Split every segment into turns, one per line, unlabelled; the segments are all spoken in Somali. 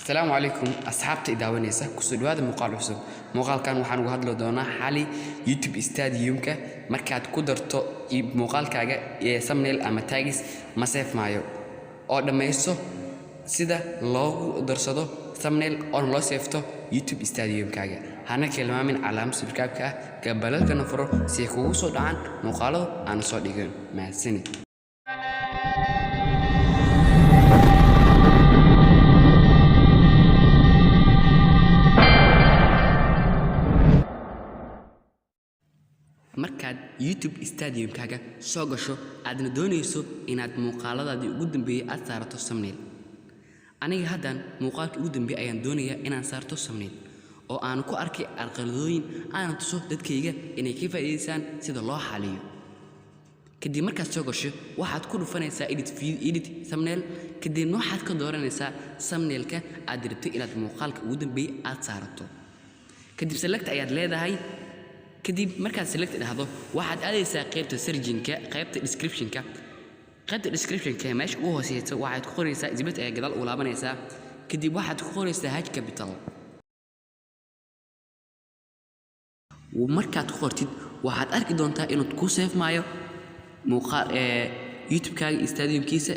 Asalaamu calaykum asxaabta i daawanaysa, kusoo dhawaada muuqaal cusub. Muuqaalkan waxaan uga hadli doonaa xali YouTube Studio-ka markaad ku darto muuqaalkaaga ee thumbnail ama tags ma save maayo oo dhammaysto sida loogu darsado thumbnail oona loo save-to YouTube Studio-kaaga. Hana kilmaamin calaamad subscribe-ka ah, gabalalkana furo si ay kugu soo dhacaan muuqaalada aan soo dhigin. Mahadsanid. Markaad YouTube Studio-kaaga soo gasho, aadna doonayso inaad muuqaaladaadii ugu dambeeyey aad saarato thumbnail, aniga haddan muuqaalkii ugu dambeeyey ayaan doonayaa inaan saarto thumbnail oo aan ku arkay carqaladooyin, aanan tuso dadkayga inay ka faa'iidaystaan sida loo xaliyo. Kadib markaad soo gasho, waxaad ku dhufanaysaa edit video, edit thumbnail. Kadibna waxaad ka dooranaysaa thumbnailka aad rabtay inaad muuqaalka ugu dambeeyey aad saarato. Kadib select ayaad leedahay. Kadib markaad select dhahdo, waxaad aadaysaa qaybta searching-ka, qaybta description-ka. Qaybta description-ka meesha ugu hooseysa waxaad ku qoraysaa isbit ayaa gadaal ugu laabanaysaa. Kadib waxaad ku qoraysaa H capital. Markaad ku qortid, waxaad arki doontaa inuu kuu save maayo muuqaal ee YouTube-kaaga Studio-kiisa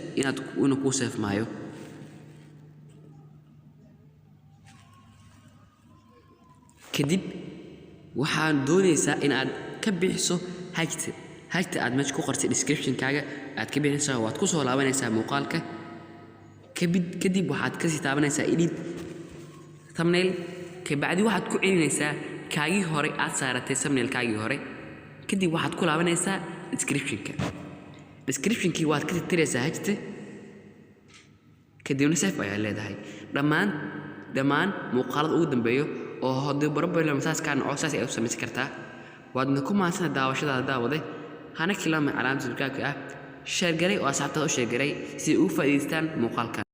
inuu kuu save maayo. Kadib waxaad doonaysaa inaad ka bixiso H-ta. H-ta aad meesha ku qortay description-kaaga aad ka bixinaysaa. Waad ku soo laabanaysaa muuqaalka. Kadib waxaad kasii taabanaysaa edit thumbnail. Kabacdi waxaad ku celinaysaa kaagii hore aad saaratay, thumbnail-kaagii hore. Kadib waxaad ku laabanaysaa description-ka. Description-kii waad ka tirtiraysaa H-ta. Kadibna save ayaa leedahay. Dhammaan muuqaalada ugu dambeeyo oo haddii problem saas kaa noco, saas ayaad u samaysan kartaa. Waadna ku mahadsantahay daawashadaada, daawade. Hana kilaamin calaamada subscribe-ka ah. Share garay oo asxaabtaada u share garay si ay ugu faa'iidaystaan muuqaalkan.